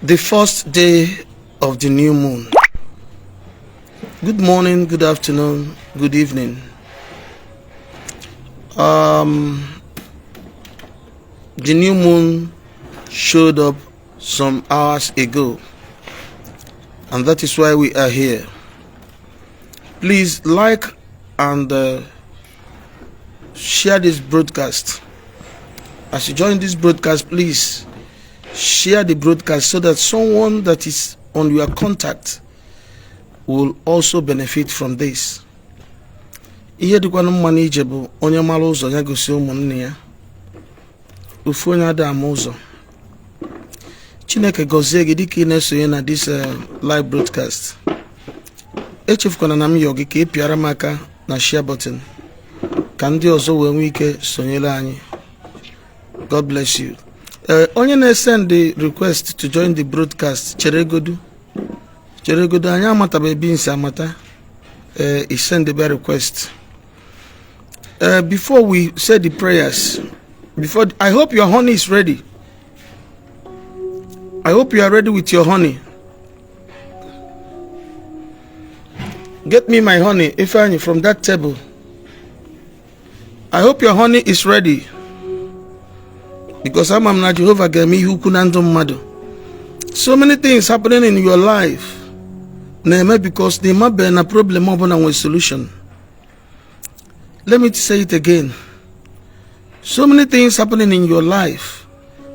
The first day of the new moon. Good morning, good afternoon, good evening. The new moon showed up some hours ago, and that is why we are here. Please like and share this broadcast. As you join this broadcast, please share the broadcast so that someone that is on your contact will also benefit from this. Ihe dịkwanụ mma n'ije bụ onye mara ụzọ ya gosi ụmụnne ya. Ofu onye ada ama ụzọ. Chineke gọzie gị dịka ị na-esonye na this live broadcast. Echefukwana na m yọ gị ka ị pịara m aka na share button ka ndị ọzọ wee nwee ike sonyere anyị. God bless you. Onye na-esend the request to join the broadcast, chere godu, chere godu, anyị amatabeghị ebe nsi amata i send the request. Before we say the prayers, before, I hope your honey is ready. I hope you are ready with your honey. Get me my honey, Ifeanyi, from that table. I hope your honey is ready, because ama m na Jehova ga-eme ihe ukwu na ndụ mmadụ. So many things happening in your life na-eme because na ịmabeghị na problem ọbụla nwere solution. Let me say it again. So many things happening in your life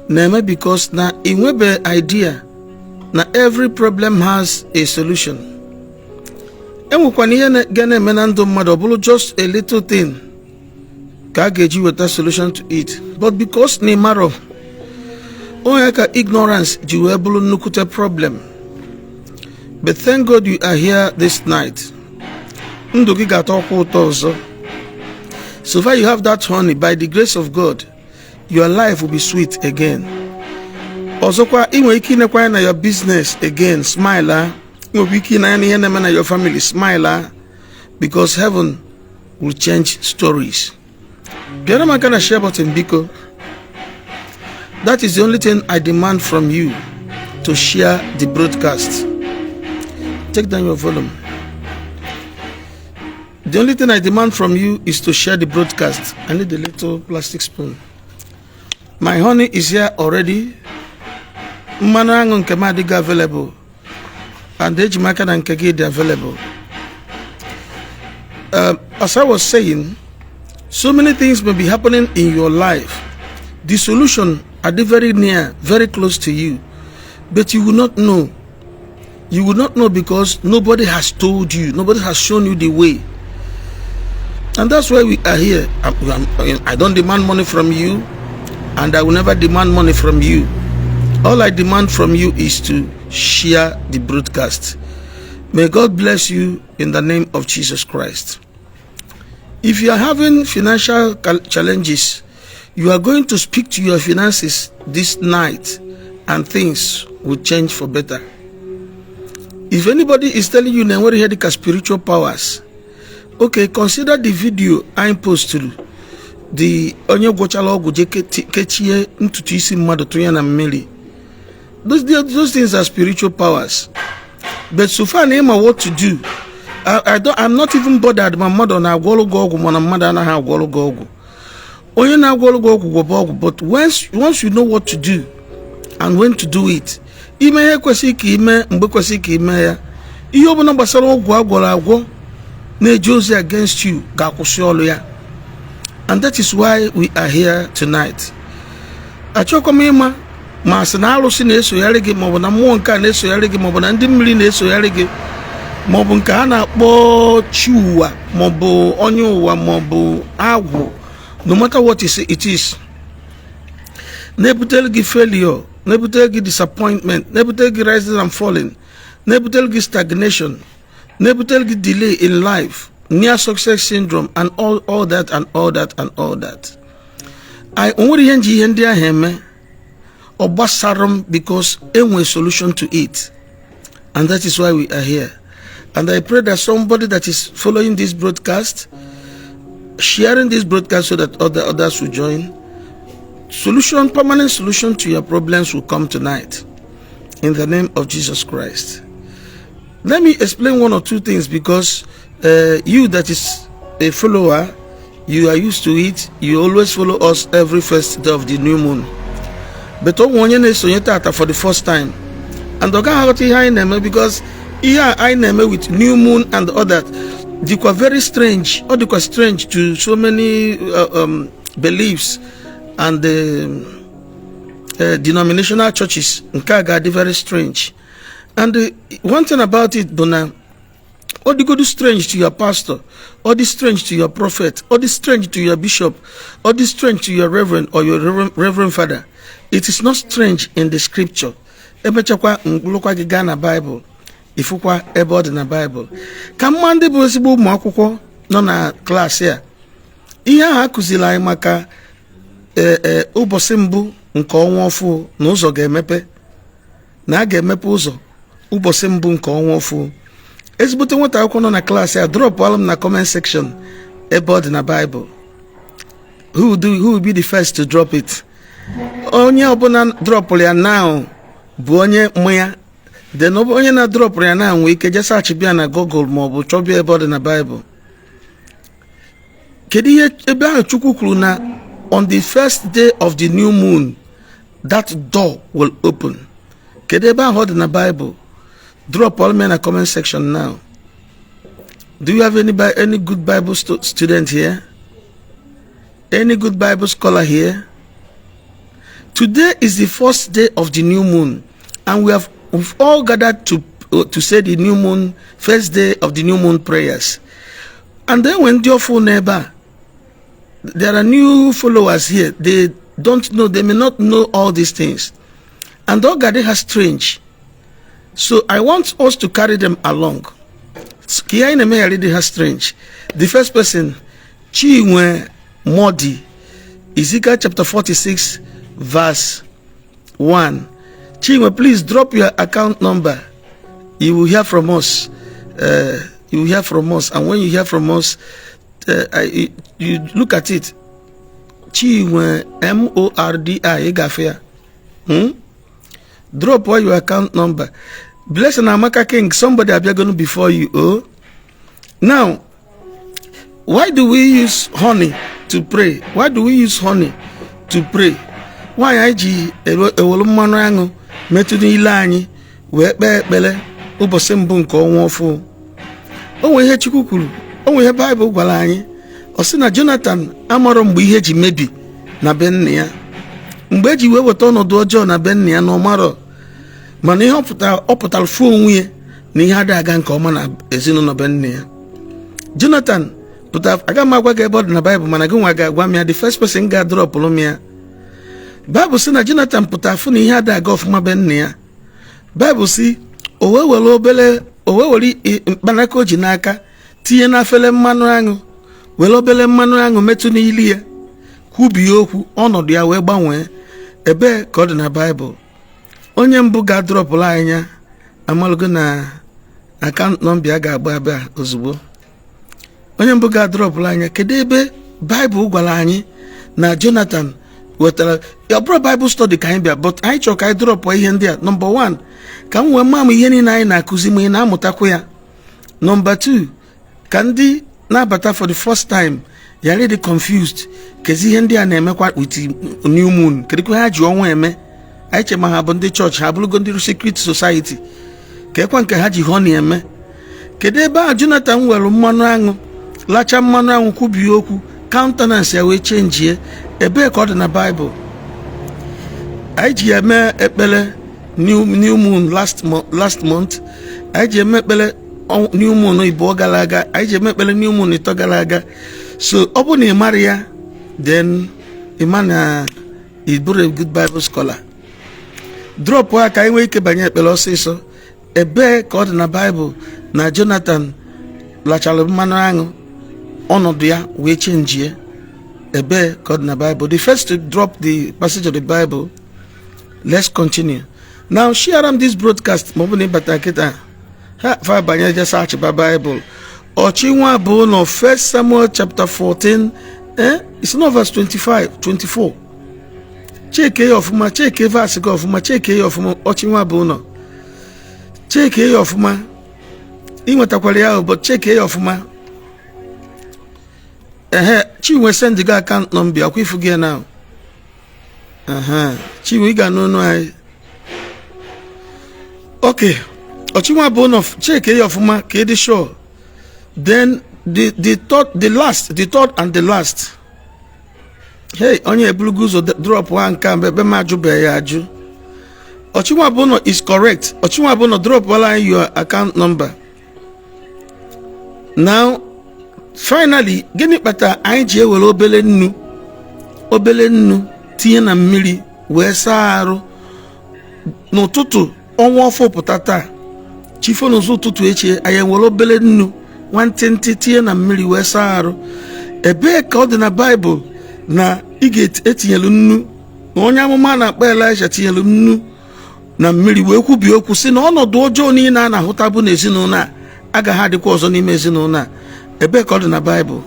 na-eme because na ị nwebe idea na every problem has a solution. Enwekwana ihe ga na-eme na ndụ mmadụ, ọ bụrụ just a little thing ka a ga-eji weta solution to it, but because na ịmarọ onye ka ignorance ji wee bụrụ nnukwute problem. But thank God you are here this night. Ndụ gị ga-atọ ọkwa ụtọ ọzọ. So far you have that honey, by the grace of God, your life will be sweet again. Ọzọkwa, ị nwere ike inekwa anya na your business again, smile. Ah, ị nwere ike ịnanya na ihe na-eme na your family, smile, ah, because heaven will change stories. Bịara m aka na share button, biko. That is the only thing I demand from you, to share the broadcast. Take down your volume. The only thing I demand from you is to share the broadcast. I need a little plastic spoon. My honey is here already. Mmanụ aṅụ nke m adịghị available, and eji m aka na nke gị dị available. As I was saying, so many things may be happening in your life. The solution are very near, very close to you, but you will not know. You will not know because nobody has told you, nobody has shown you the way. And that's why we are here. I don't demand money from you, and I will never demand money from you. All I demand from you is to share the broadcast. May God bless you in the name of Jesus Christ. If you are having financial challenges, you are going to speak to your finances this night and things will change for better. If anybody is telling you na enwere ihe dịka spiritual powers, okay, consider the video I posted, the onye gwọchala ọgwụ je kechie ntutu isi mmadụ tụnye na mmiri. Those things are spiritual powers. But so far na ịma what to do, I don't, I'm not even bothered ma mmadụ na-agwọrụ gị ọgwụ mana mmadụ anaghị agwọrụ gị ọgwụ. Onye na-agwọrụ gị ọgwụ gwọba ọgwụ, but once you know what to do and when to do it, ime ihe kwesịrị ka ime mgbe kwesịrị ka ime ya, ihe ọbụla gbasara ọgwụ agwọrọ agwọ na-eje ozi against you ga-akwụsị ọrụ ya. And that is why we are here tonight. Achọkwa m ịma ma sị na arụsị na-esogharị gị, maọbụ na mmụọ nke a na-esogharị gị, maọbụ na ndị mmiri na-esogharị gị, maọbụ nke a na-akpọ chi ụwa, maọbụ onye ụwa, maọbụ agwụ. No matter what it is na-ebutere gị failure, na-ebutere gị disappointment, na-ebutere gị rising and falling, na-ebutere gị stagnation, na-ebutere gị delay in life, near success syndrome and all that and all that and all that. I onwere ihe nji ihe ndị ahụ eme ọ gbasara m, because enwe solution to it, and that is why we are here. And I pray that somebody that is following this broadcast, sharing this broadcast so that others will join, solution, permanent solution to your problems will come tonight. In the name of Jesus Christ. Let me explain one or two things because you that is a follower, you are used to it. You always follow us every first day of the new moon. But ọ onye na-esonye tata for the first time and ọ gaghị aghọta ihe anyị na-eme because ihe a anyị na-eme with new moon and other dịkwa very strange. Ọ dịkwa strange to so many beliefs and denominational churches. Nke a ga-adị very strange. And one thing about it bụ na ọ dịgodu strange to your pastor, ọ dị strange to your prophet, ọ dị strange to your bishop, ọ dị strange to your reverend or your reverend father, it is not strange in the scripture. Emechakwa mkpụrụkwa gị gaa na Bible, ifụkwa ebe ọ dị na Bible. Ka mma ndị bụ ezigbo ụmụ akwụkwọ nọ na klaasị a, ihe ahụ akụziri anyị maka ee ụbọchị mbụ nke ọnwa ọfụ na ụzọ ga-emepe, na a ga-emepe ụzọ ụbọchị mbụ nke ọnwa ọfụ. Ezigbote nwata akwụkwọ nọ na klaasị a, dropụalụ m na comment section ebe ọ dị na Bible. Who will be the first to drop it? Onye ọbụla dropụrụ ya now bụ onye mụ ya. Then onye na-dropụrụ ya now nwee ike jee search bịa na Google ma ọ bụ chọbịa ebe ọ dị na Bible. Kedu ihe ebe ahụ Chukwu kwuru na on the first day of the new moon that door will open? Kedu ebe ahụ ọ dị na Bible? Drop all me na comment section now. Do you have any good Bible student here? Any good Bible scholar here? Today is the first day of the new moon, and we've all gathered to say the new moon, first day of the new moon prayers. And then when the neighbor, there are new followers here. They don't know, they may not know all these things. And all God has strange. So I want us to carry them along. Ka ihe anyị na-eme ghara ịdị ha strange. The first person, Chinwe Modi, Ezekiel chapter 46, verse 1. Chinwe, please drop your account number. You will hear from us. You will hear from us. And when you hear from us, you look at it. Chinwe Mordi, ị gafe ya. Drop all your account number. Blessing Amaka King, somebody abịagonu before you. Oh. Now, why do we use honey to pray? Why do we use honey to pray? Why anyị ji ewelu mmanụ aṅụ metụ n'ile anyị wee kpee ekpere ụbọchị mbụ nke ọnwa ọfụ? O nwere ihe Chukwu kwuru, o nwere ihe Baịbụl gwara anyị. Ọ sị na Jonathan amarọ mgbe ihe ji mebi na be nna ya, mgbe eji wee weta ọnọdụ ọjọọ na be nna ya na ọmarọ, mana ihe ọ pụtara fụ onwe ya na ihe adịghị aga nke ọma na ezinụlọ be nna ya. Jonathan pụtara. Aga m agwa gị ebe ọ dị na Baịbụl, mana gị nwa ga-agwa m ya. The first person ga-adropụrụ m ya. Baịbụl sị na Jonathan pụtara fụ na ihe adịghị aga ọfụma be nna ya. Baịbụl sị o wee were obere, o wee were mkpanaka o ji n'aka tinye n'afere mmanụ aṅụ, were obere mmanụ aṅụ metụ n'ili ya, kwubie okwu, ọnọdụ ya wee gbanwee. Ebee ka ọ dị na Baịbụl? Onye mbụ ga-adropụrụ anyị ya, amalụgo na account number ya ga-agba abịa ozugbo. Onye mbụ ga-adropụrụ anya, kedu ebe Baịbụl gwara anyị na Jonathan wetara? Ọ bụrụ Bible study ka anyị bịa, but anyị chọrọ ka anyị dropụ ihe ndị a. Number 1, ka m wee maa m ihe niile anyị na-akụzi ma ị na-amụtakwa ya. Number 2, ka ndị na-abata for the first time ghara ịdị confused. Kezi ihe ndị a na-emekwa with new moon? Kedụkwa ha ji ọnwa eme? Anyị che ma ha bụ ndị chọọchị, ha bụrụgo ndị secret society. Kekwa nke ha ji honey eme? Kedu ebe a Jonathan were mmanụ aṅụ, lacha mmanụ aṅụ, kwubie okwu, countenance ya wee chenjie? Ebee ka ọ dị na Baịbụl? Anyị ji eme ekpere new moon last month. Anyị ji eme ekpere new moon ịbụọ gara aga. Anyị ji eme ekpere new moon ịtọ gara aga. So ọ bụrụ na ị mara ya, then ị ma na ị bụrụ a good Bible scholar. Drop aka, anyị nwee ike banye ekpere ọsịsọ. Ebee ka ọ dị na Baịbụl na Jonathan lachara mmanụ aṅụ, ọnọdụ ya wee chenjie? Ebee ka ọ dị na Bible? The first to drop the passage of the Bible, let's continue. Now share am this broadcast. Ma ọ bụ na ịbata kịta, ha fa banye je search ba Bible. Ọchịnwa bụ nọ 1 Samuel chapter 14, it's not verse 25, 24. Cheke ya ọfụma, cheke verse gị ọfụma, cheke ya ọfụma. Ọchịnwa bụ nọ. Cheke ya ọfụma. Ị nwetakwara ya, but cheke ya ọfụma. Ehe, Chinwe send gị account number. Ọkwa ifu gị now. Ehe, Chinwe, ị ga-anụ ọnụ anyị. Okay, ọchinwa bụ nọ. Cheke ya ọfụma ka ị dị sure. Then the third, the last, the third and the last. Hey, onye eburugo ụzọ drop ha nke a ebe m ajụbeghị ya ajụ. Ọchinwa bụ nọ is correct. Ọchinwa bụ nọ, drop anyị your account number now. Finally, gịnị kpatara anyị ji ewere obele nnu, obele nnu tinye na mmiri wee saa arụ n'ụtụtụ ọnwa ọfụ pụta taa, chifo n'ụzọ ụtụtụ echi, anyị ewere obele nnu nwantịntị tinye na mmiri wee saa arụ? Ebee ka ọ dị na Baịbụl na ị ga-etinyelu nnu, na onye amụma a na-akpọ Elisha tinyelu nnu na mmiri wee kwubie okwu sị na ọnọdụ ọjọọ niile a na-ahụta bụ n'ezinụlọ a agaghị adịkwa ọzọ n'ime ezinụlọ a? Ebee ka ọ dị na Baịbụl?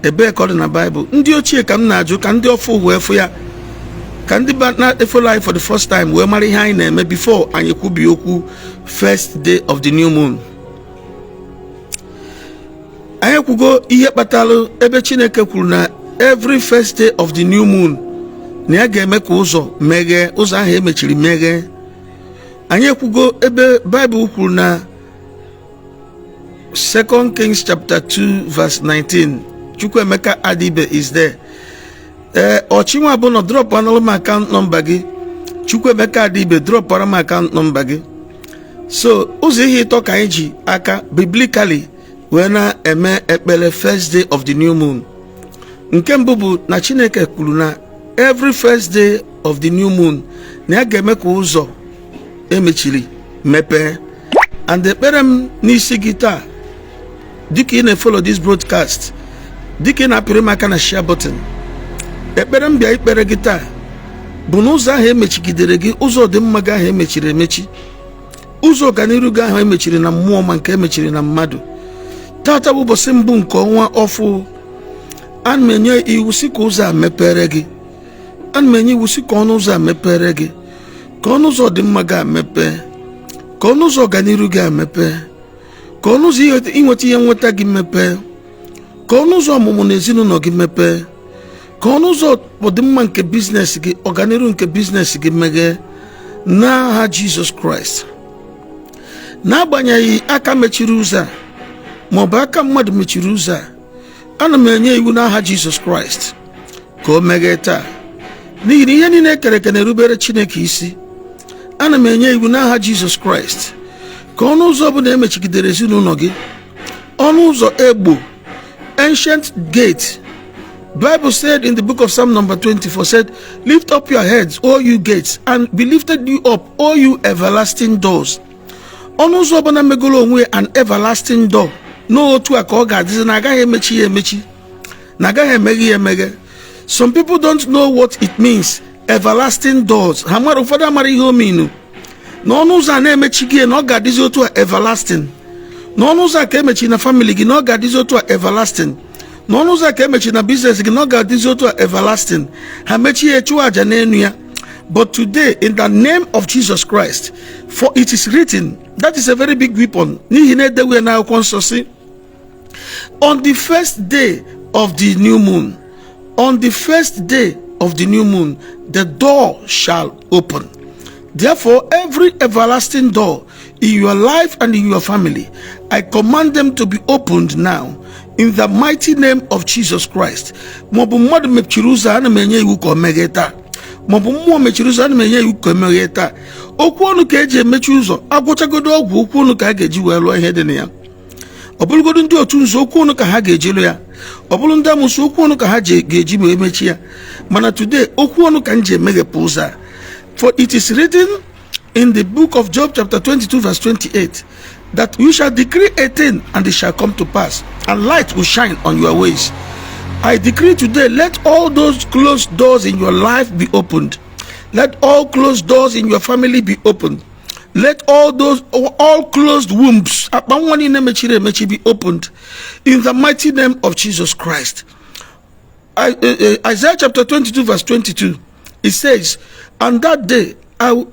Ebee ka ọ dị na Baịbụl? Ndị ochie ka m na-ajụ, ka ndị ọfụ wee fụ ya, ka ndị na-efollow anyị for the first time wee mara ihe anyị na-eme before anyị kwubie okwu. First day of the new moon, anyị ekwugo ihe kpatara ebe Chineke kwuru na every first day of the new moon na ya ga-eme ka ụzọ meghee, ụzọ ahụ emechiri meghee. Anyị ekwugo ebe Baịbụl kwuru na Second Kings chapter 2 verse 19. Chukwuemeka Adibe is there. Ee, ọchinwa bụ nọ, drop anụrụ m account number gị. Chukwuemeka Adibe, dropara m account number gị. So ụzọ ihe ịtọ ka anyị ji aka biblically wee na-eme ekpere first day of the new moon. Nke mbụ bụ na Chineke kwuru na every first day of the new moon na ya ga-eme ka ụzọ emechiri mepee. And ekpere m n'isi gị taa, dịka ị na-efollow this broadcast, dịka ị na-apịrị m aka na share button, ekpere m bịa ikpere gị taa bụ na ụzọ ahụ emechigidere gị, ụzọ ọdịmma gị ahụ emechiri emechi, ụzọ ọganiru gị ahụ emechiri na mmụọ ma nke emechiri na mmadụ, tata bụ ụbọchị mbụ nke ọnwa ọfụ, ana m enye iwu si ka ụzọ a mepere gị. Ana m enye iwu si ka ọnụ ụzọ a mepere gị, ka ọnụ ụzọ ọdịmma gị emepee, ka ọnụ ụzọ ọganiru gị emepee, ka ọnụ ụzọ inweta ihe nweta gị mepee, ka ọnụ ụzọ ọmụmụ na ezinụlọ gị mepee, ka ọnụ ụzọ ọdịmma nke business gị, ọganiru nke business gị meghee n'aha Jizọs Kraịst. N'agbanyeghị aka mechiri ụzọ a maọbụ aka mmadụ mechiri ụzọ a, ana m enye iwu n'aha Jizọs Kraịst ka o meghee taa, n'ihi na ihe niile ekere eke na-erubere Chineke isi. Ana m enye iwu n'aha Jizọs Kraịst ka ọnụ ụzọ ọbụla emechigidere ezinụlọ gị, ọnụ ụzọ egbo, ancient gate. Bible said in the book of Psalm number 24, said, "Lift up your heads, O you gates, and be lifted you up, O you everlasting doors." Ọnụ ụzọ ọbụla megoro onwe an everlasting door, n'otu a ka ọ ga-adịzi, na agaghị emechi ya emechi, na agaghị emeghe ya emeghe. Some people don't know what it means, everlasting doors. Ha mara, ụfọdụ amara ihe o minu na ọnụ ụzọ a na-emechi gị, na ọ ga-adịzi otu a everlasting, na ọnụ ụzọ a ka emechi na family gị, na ọ ga-adịzi otu a everlasting, na ọnụ ụzọ a ka emechi na business gị, na ọ ga-adịzi otu a everlasting. Ha mechie ya, chụọ aja n'elu ya. But today, in the name of Jesus Christ, for it is written, that is a very big weapon, n'ihi na edewe ya n'akwụkwọ nsọ si, on the first day of the new moon, on the first day of the new moon, the door shall open. Therefore, every everlasting door in your life and in your family, I command them to be opened now in the mighty name of Jesus Christ. Maọbụ mmadụ mechiri ụzọ, ana m enye iwu ka o meghee taa. Maọbụ mmụọ mechiri ụzọ, ana m enye iwu ka o meghee taa. Okwu ọnụ ka eji emechi ụzọ. Agwụchagodo ọgwụ, okwu ọnụ ka a ga-eji wee lụọ ihe dị na ya. Ọ bụrụgodo ndị otu nzu, okwu ọnụ ka ha ga-eji lụ ya. Ọ bụrụ ndị amụsụ, okwu ọnụ ka ha ga-eji wee mechi ya. Mana today, okwu ọnụ ka m ji emeghepụ ụzọ a. For it is written in the book of Job chapter 22 verse 28 that you shall decree a thing and it shall come to pass, and light will shine on your ways. I decree today, let all those closed doors in your life be opened. Let all closed doors in your family be opened. Let all those all closed wombs, akpa nwa niile mechiri emechi, be opened in the mighty name of Jesus Christ. Isaiah chapter 22 verse 22, it says, and that day I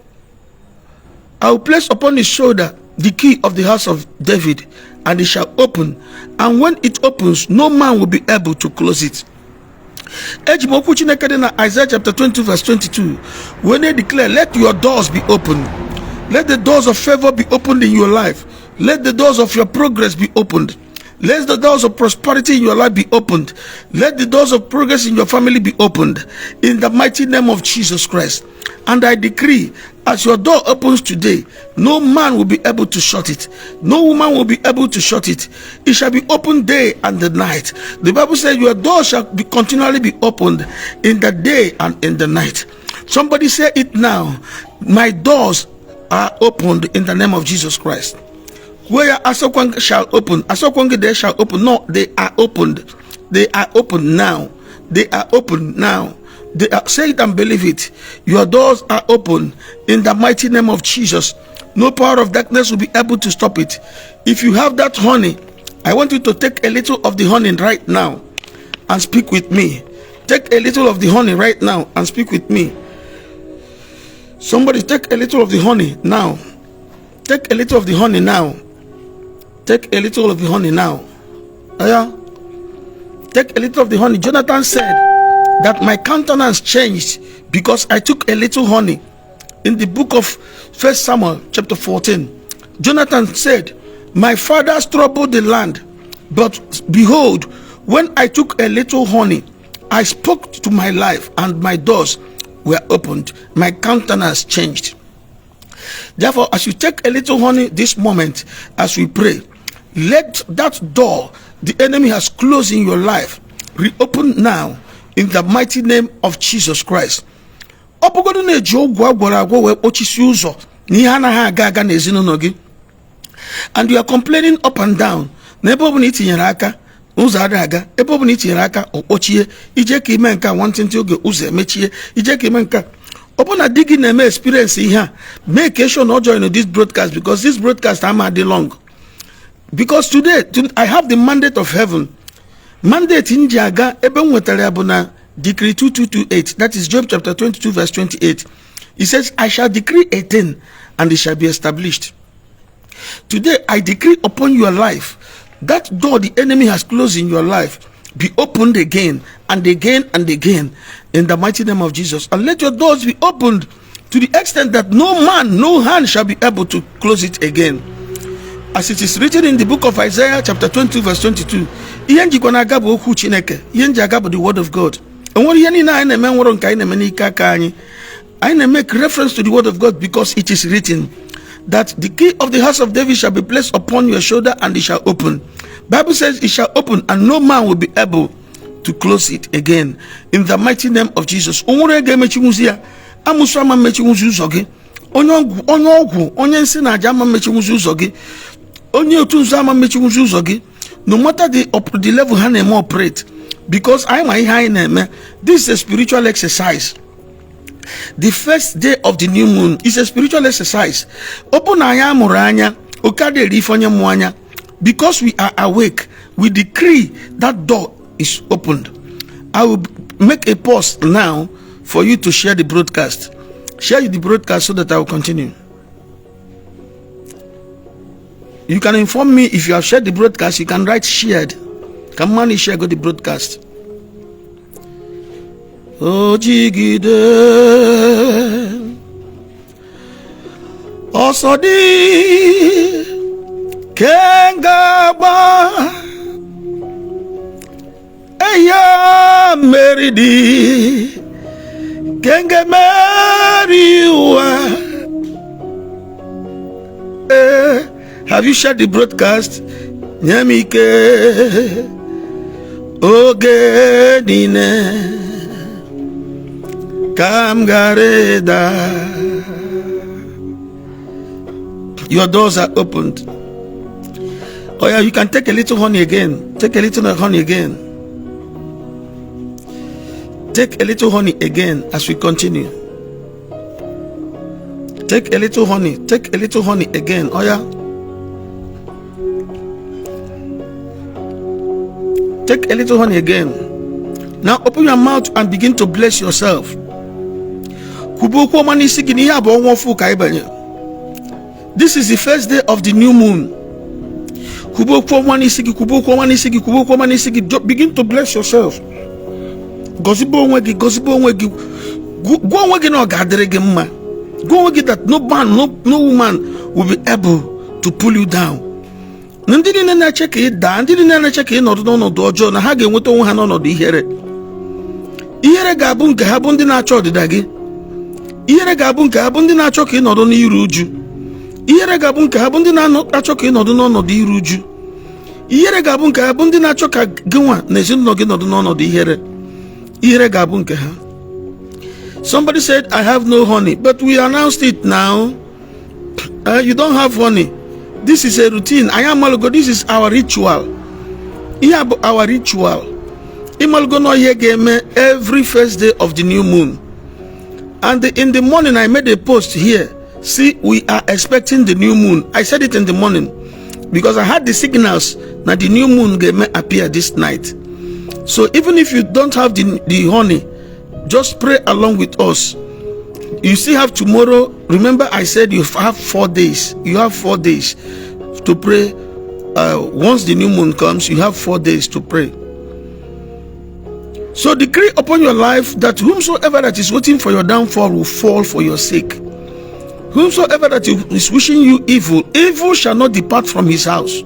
I will place upon his shoulder the key of the house of David, and it shall open, and when it opens, no man will be able to close it. Eji m okwu Chineke dị na Isaiah chapter 22 verse 22 wee na-declare, let your doors be opened. Let the doors of favor be opened in your life. Let the doors of your progress be opened. Let the doors of prosperity in your life be opened. Let the doors of progress in your family be opened. In the mighty name of Jesus Christ. And I decree, as your door opens today, no man will be able to shut it. No woman will be able to shut it. It shall be opened day and the night. The Bible says your door shall be continually be opened in the day and in the night. Somebody say it now. My doors are opened in the name of Jesus Christ. Where Asokwang shall open, Asokwang, they shall open. No, they are opened. They are open now. They are open now. They are, say it and believe it. Your doors are open in the mighty name of Jesus. No power of darkness will be able to stop it. If you have that honey, I want you to take a little of the honey right now and speak with me. Take a little of the honey right now and speak with me. Somebody take a little of the honey now. Take a little of the honey now. Take a little of the honey now. Yeah. Take a little of the honey. Jonathan said that my countenance changed because I took a little honey. In the book of First Samuel, chapter 14, Jonathan said, "My fathers troubled the land, but behold, when I took a little honey, I spoke to my life, and my doors were opened. My countenance changed." Therefore, as you take a little honey this moment, as we pray, let that door the enemy has closed in your life reopen now in the mighty name of Jesus Christ. Ọ bụgodu na-eji ọgwụ agwọrọ agwọ wee kpọchisi ụzọ na ihe anaghị aga aga n'ezinụlọ gị, and you are complaining up and down na ebe ọbụla itinyere aka ụzọ adịghị aga, ebe ọbụla itinyere aka ọkpọchie, ije ka ime nke a nwantịntị oge ụzọ emechie, ije ka ime nke a, ọ bụ na di gị na-eme experience ihe a, make sure na ọ join this broadcast, because this broadcast ama adị long, because today I have the mandate of heaven. Mandate m ji aga ebe m nwetara ya bụ na decree 2228, that is Job chapter 22 verse 28. He says, "I shall decree a thing and it shall be established." Today I decree upon your life, that door the enemy has closed in your life be opened again and again and again in the mighty name of Jesus. And let your doors be opened to the extent that no man, no hand shall be able to close it again, as it is written in the book of Isaiah chapter 22 verse 22. Ihe njikwa na-aga bụ okwu Chineke. Ihe nji aga bụ the word of God. Enwere ihe niile anyị na-eme nwụrụ nke anyị na-eme n'ike aka anyị. Anyị na-make reference to the word of God, because it is written that the key of the house of David shall be placed upon your shoulder and it shall open. Bible says it shall open and no man will be able to close it again in the mighty name of Jesus. O nwere ga-emechinwuzi ya. Amụsụ ama mmechinwuzi ụzọ gị. Onye ọgwụ, onye ọgwụ, onye nsị na aja ama mmechinwuzi ụzọ gị. Onye otu nzu ama mmechinwuzi ụzọ gị, no matter the level ha na-eme operate, because anyị ma ihe anyị na-eme. This is a spiritual exercise. The first day of the new moon is a spiritual exercise. Ọ bụ na anyị amụrụ anya oke adịghị ife onye mụ anya. Because we are awake, we decree that door is opened. I will make a pause now for you to share the broadcast. Share the broadcast so that I will continue. You can inform me if you have shared the broadcast. You can write "shared." Ka mmanụ share go the broadcast. O jigide ọsọ dị ke nga-agba eya mmeri dị ke nga emeri ụwa. Eh, have you shared the broadcast? Nye m ike oge niile ka m gara ịda. Your doors are opened. Oh yeah, you can take a little honey again. Take a little honey again. Take a little honey again as we continue. Take a little honey. Take a little honey again. Oh yeah. Take a little honey again. Now open your mouth and begin to bless yourself. Kwube okwu ọma n'isi gị na ihe a bụ ọnwa ọfụ ka anyị banye. This is the first day of the new moon. Kwube okwu ọma n'isi gị, kwube okwu ọma n'isi gị, kwube okwu ọma n'isi gị. Begin to bless yourself. Gọzibe onwe gị, gọzibe onwe gị. Gwa onwe gị na ọ ga-adịrị gị mma. Gwa onwe gị that no man, no woman will be able to pull you down. Na ndị niile na-eche ka ị daa, ndị niile na-eche ka ị nọdụ n'ọnọdụ ọjọọ, na ha ga-enweta onwe ha n'ọnọdụ ihere. Ihere ga-abụ nke ha bụ ndị na-achọ ọdịda gị. Ihere ga-abụ nke ha bụ ndị na-achọ ka ị nọdụ n'iru uju. Ihere ga-abụ nke ha bụ ndị na-achọ ka ị nọdụ n'ọnọdụ iru uju. Ihere ga-abụ nke ha bụ ndị na-achọ ka gị nwa na ezinụlọ gị nọdụ n'ọnọdụ ihere. Ihere ga-abụ nke ha. Somebody said, "I have no honey," but we announced it now. You don't have honey. This is a routine. Anyị amalugo, this is our ritual. Ihe a bụ our ritual. Ịmalugo na ihe ga-eme every first day of the new moon. And in the morning, I made a post here. See, we are expecting the new moon. I said it in the morning because I had the signals that the new moon may appear this night. So even if you don't have the honey, just pray along with us. You still have tomorrow. Remember, I said you have 4 days. You have 4 days to pray. Once the new moon comes, you have 4 days to pray. So decree upon your life that whomsoever that is waiting for your downfall will fall for your sake. Whomsoever that is wishing you evil, evil shall not depart from his house.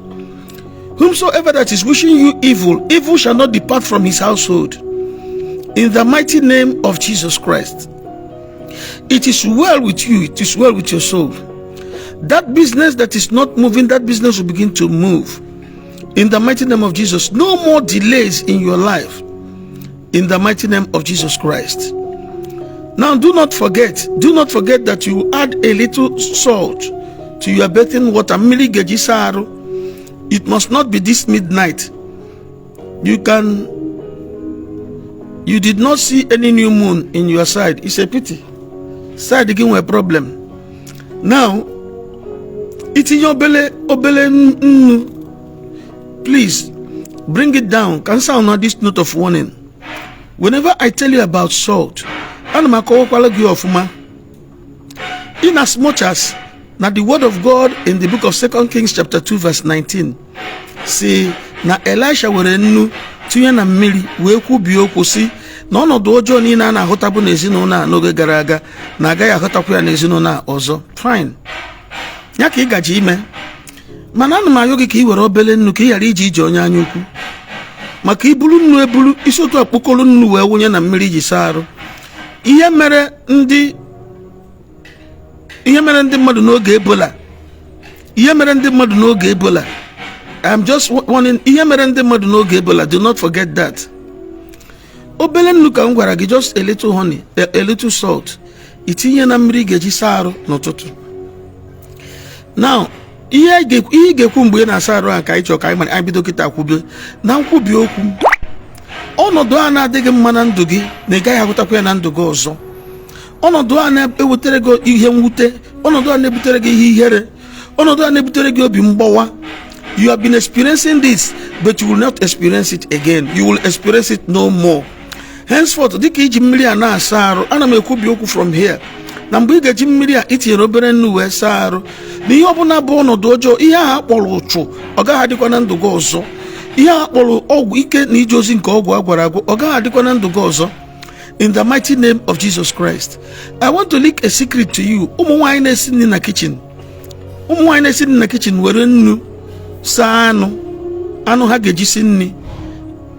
Whomsoever that is wishing you evil, evil shall not depart from his household. In the mighty name of Jesus Christ. It is well with you, it is well with your soul. That business that is not moving, that business will begin to move. In the mighty name of Jesus. No more delays in your life. In the mighty name of Jesus Christ. Now, do not forget, do not forget that you add a little salt to your bathing water. Mmiri ga-eji saa arụ. It must not be this midnight. You did not see any new moon in your side. It's a pity. Side gị nwere problem. Now, itinye obele obele nnu. Please bring it down. Can sound now this note of warning. Whenever I tell you about salt, ana m akọwakwala gị ọfụma. In as much as na the word of God in the book of Second Kings chapter 2 verse 19 si na Elisha were nnu tinye na mmiri wee kwubie okwu si na ọnọdụ ọjọọ niile a na-ahụtabụ n'ezinụlọ a n'oge gara aga na agaghị ahụtakwa ya n'ezinụlọ a ọzọ. Fine, ya ka ị gaji ime, mana ana m ayọ gị ka ị were obele nnu, ka ị ghara iji ije onye anya ukwu, maka ibulu nnu ebulu isi otu akpokoro nnu wee wụnye na mmiri iji saa arụ. Ihe mere ndị mmadụ n'oge Ebola, ihe mere ndị mmadụ n'oge Ebola, I'm just warning, ihe mere ndị mmadụ n'oge Ebola, do not forget that. Obele nnu ka m gwara gị, just a little honey, a little salt, itinye na mmiri ị ga-eji saa arụ n'ụtụtụ. Now, ihe ị ga-ekwu mgbe ị na-asa arụ a ka anyị chọrọ ka anyị mara. Anyị bido kịta kwube na nkwubi okwu ọnọdụ a na-adịghị mma na ndụ gị, na ị gaghị ahụtakwa ya na ndụ gị ọzọ. Ọnọdụ a na-ewetara gị ihe mwute, ọnọdụ a na-ebutere gị ihe ihere, ọnọdụ a na-ebutere gị obi mgbawa, you have been experiencing this, but you will not experience it again. You will experience it no more henceforth. Dịka iji mmiri a na-asa arụ, ana m ekwubi okwu from here na mgbe ị ga-eji mmiri a itinyere obere nnu wee saa arụ, na ihe ọbụla bụ ọnọdụ ọjọọ, ihe ahụ akpọrọ ụchụ, ọ gaghị adịkwa na ndụ gị ọzọ. Ihe a kpọrọ ọgwụ ike na ije ozi nke ọgwụ agwara agwụ, ọ gaghị adịkwa na ndụ gị ọzọ, in the mighty name of Jesus Christ. I want to leak a secret to you. Ụmụ nwaanyị na-esi nri na kitchen, ụmụ nwaanyị na-esi nri na kitchen, were nnu saa anụ, anụ ha ga-eji si nri,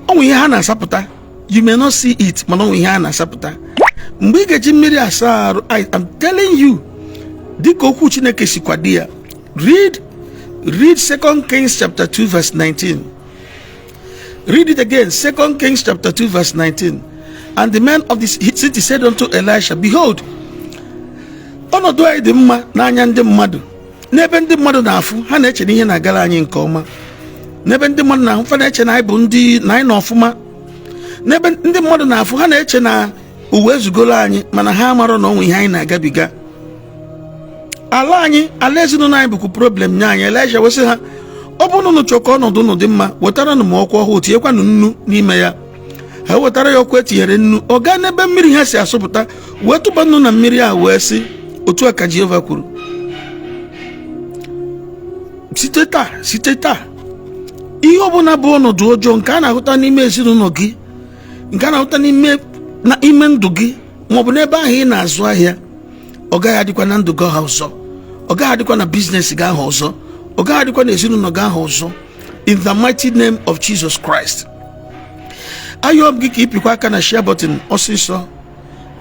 ọ nwe ihe ha na-asapụta. You may not see it, mana ọ nwe ihe ha na-asapụta. Mgbe ị ga-eji mmiri asa arụ, I am telling you, dịka okwu Chineke si kwado ya, read 2 Kings chapter 2 verse 19. Read it again, 2 Kings chapter 2 verse 19. "And the men of the city said unto Elisha, Behold," ọnọdụ anyị dị mma n'anya ndị mmadụ. N'ebe ndị mmadụ na-afụ, ha na-eche na ihe na-agara anyị nke ọma. N'ebe ndị mmadụ na-ahụ, ha na-eche na anyị bụ ndị na anyị nọ ọfụma. N'ebe ndị mmadụ na-afụ, ha na-eche na uwe ezugolo anyị, mana ha amarọ na onwe ihe anyị na-agabiga. Ala anyị, ala ezinụlọ anyị bụkwa problem nye anyị. Elisha wee sị ha, ọ bụrụ na unu chọọ ka ọnọdụ unu dị mma, wetaranụ m ọkwa ọhụụ, tinyekwanụ nnu n'ime ya. Ha wetara ya ọkụ etinyere nnu. Ọ gaa n'ebe mmiri ha si asụpụta, wee tụba nnu na mmiri a, wee sị, "Otu a ka Jehova kwuru." Site taa, site taa, ihe ọbụla bụ ọnọdụ ọjọọ nke a na-ahụta n'ime ezinụlọ gị, nke a na-ahụta n'ime na ime ndụ gị, maọbụ n'ebe ahụ ị na-azụ ahịa, ọ gaghị adịkwa na ndụ gị ha ọzọ, ọ gaghị adịkwa na business gị ahụ ọzọ, ọ gaghị adịkwa na ezinụlọ gị ahụ ọzọ, in the mighty name of Jesus Christ. Ayọm gị ka ịpịkwa aka na share button ọsịsọ.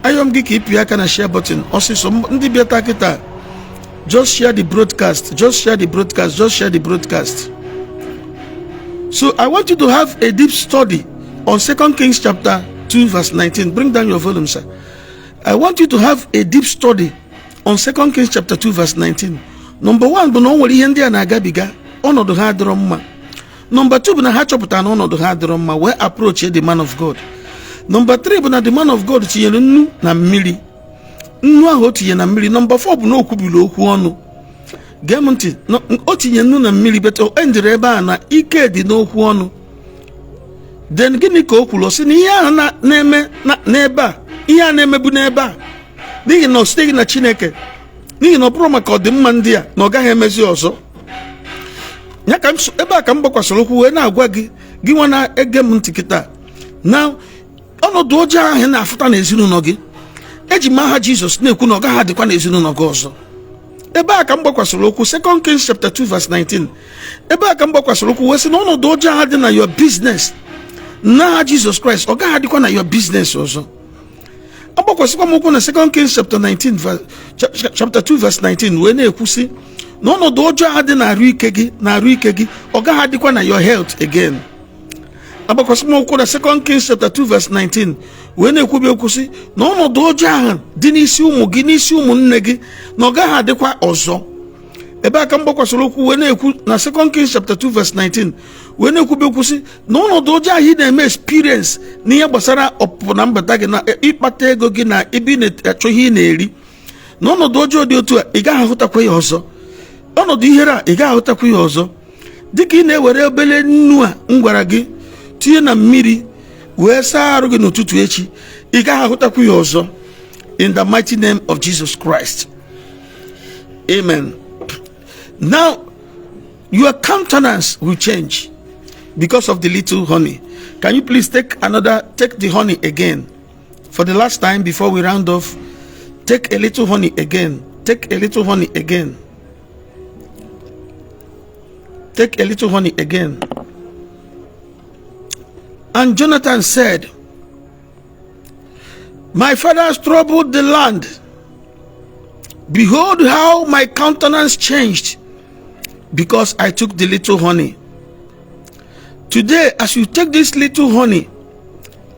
Ayọm gị ka ịpị aka na share button ọsịsọ. Ndị bịata kịta, just share the broadcast, just share the broadcast, just share the broadcast. So I want you to have a deep study on 2 Kings chapter 2 verse 19. Bring down your volume, sir. I want you to have a deep study on 2 Kings chapter 2 verse 19. Number one bụ na o nwere ihe ndị a na-agabiga, ọnọdụ ha adịrọ mma. Number two bụ na ha chọpụtara na ọnọdụ ha adịrọ mma, wee approach the man of God. Number three bụ na the man of God tinyere nnu na mmiri, nnu ahụ o tinye na mmiri. Number four bụ na o kwubiri okwu ọnụ. Gee m ntị, o tinye nnu na mmiri, but o endịrị ebe a na ike dị n'okwu ọnụ. Then gịnị ka o kwuru? Ọ sị na ihe ahụ na-eme n'ebe a, ihe a na-emebu n'ebe a, n'ihi na ọ siteghị na Chineke, n'ihi na ọ bụrụ maka ọdịmma ndị a, na ọ gaghị emezi ọzọ. Ya ka ebe a ka m gbakwasịrị ụkwụ wee na-agwa gị, gị nwa na-ege m ntị kịta, na ọnọdụ ọjọọ ahụ na-afụta n'ezinụlọ gị, eji m aha Jizọs na-ekwu na ọ gaghị adịkwa n'ezinụlọ gị ọzọ. Ebe a ka m gbakwasịrị ụkwụ, 2 Kings chapter 2 verse 19. Ebe a ka m gbakwasịrị ụkwụ wee sị na ọnọdụ ọjọọ ahụ dị na your business, n'aha Jizọs Kraịst, ọ gaghị adịkwa na your business ọzọ. Agbakwasịkwa m ụkwụ na 2 Kings chapter 19 chapter 2 verse 19 wee na-ekwusị na ọnọdụ ọjọọ ahụ dị na-arụ ike gị, na-arụ ike gị, ọ gaghị adịkwa na your health again. Agbakwasị m ụkwụ na 2 Kings chapter 2 verse 19 wee na-ekwubi okwu sị na ọnọdụ ọjọọ ahụ dị n'isi ụmụ gị, n'isi ụmụnne gị, na ọ gaghị adịkwa ọzọ. Ebe aka m gbakwasịrị ụkwụ wee na-ekwu na 2 Kings chapter 2 verse 19 wee na-ekwubi okwu sị na ọnọdụ ọjọọ ahụ ị na-eme experience n'ihe gbasara ọpụpụ na mbata gị, na ịkpata ego gị, na ebe ị na-achọ ihe ị na-eri, na ọnọdụ ọjọọ dị otu a, ị gaghị ahụtakwa ya ọzọ. Ọnọdụ ihere a, ị gaghị ahụtakwa ya ọzọ. Dịka ị na-ewere obere nnu a m gwara gị tinye na mmiri wee saa arụ gị n'ụtụtụ echi, ị gaghị ahụtakwa ya ọzọ, in the mighty name of Jesus Christ, amen. Now your countenance will change because of the little honey. Can you please take another, take the honey again for the last time before we round off? Take a little honey again. Take a little honey again. Take a little honey again. And Jonathan said, "My fathers troubled the land. Behold how my countenance changed because I took the little honey." Today, as you take this little honey,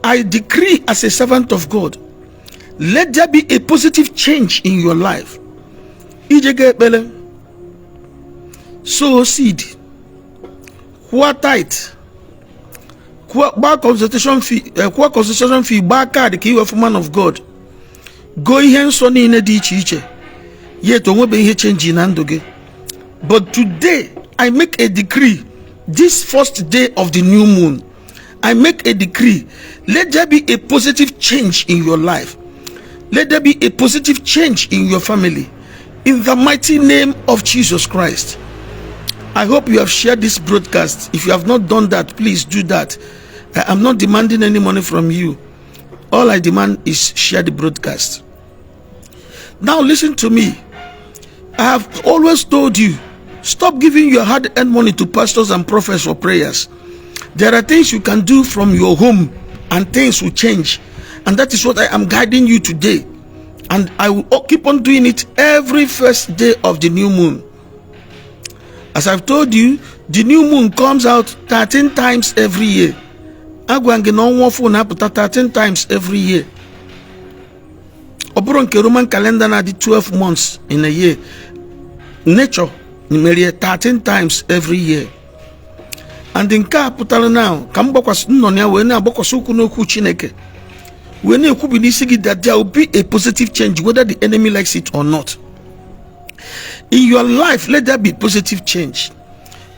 I decree as a servant of God, let there be a positive change in your life. Ije ga ekpere, sow seed, kwụọ tithe, gbaa consultation fee, kwụọ consultation fee, gbaa card ka iwefu man of God, goo ihe nsọ niile dị iche iche, yet onwebe ihe change na ndụ gị. But today I make a decree, this first day of the new moon, I make a decree, let there be a positive change in your life. Let there be a positive change in your family, in the mighty name of Jesus Christ. I hope you have shared this broadcast. If you have not done that, please do that. I am not demanding any money from you. All I demand is share the broadcast. Now listen to me. I have always told you, stop giving your hard-earned money to pastors and prophets for prayers. There are things you can do from your home and things will change. And that is what I am guiding you today. And I will keep on doing it every first day of the new moon. As I've told you, the new moon comes out 13 times every year. Agwa gị na ọnwa ọfụ na-apụta 13 times every year. Ọ bụrụ nke Roman calendar na-adị 12 months in a year. Nature merie 13 times every year. And nke a pụtara now ka m gbakwasị nnọ na ya wee na-agbakwasị ụkwụ n'okwu Chineke wee na-ekwubi n'isi gị that there will be a positive change, whether the enemy likes it or not. In your life, let there be positive change.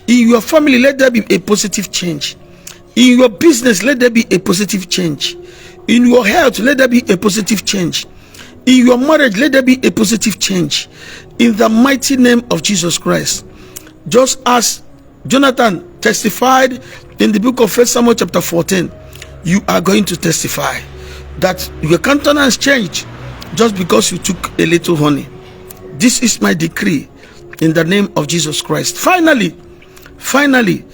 In your family, let there be a positive change. In your business, let there be a positive change. In your health, let there be a positive change. In your marriage, let there be a positive change. In the mighty name of Jesus Christ. Just as Jonathan testified in the book of 1 Samuel chapter 14, you are going to testify that your countenance changed just because you took a little honey. This is my decree in the name of Jesus Christ. Finally, finally,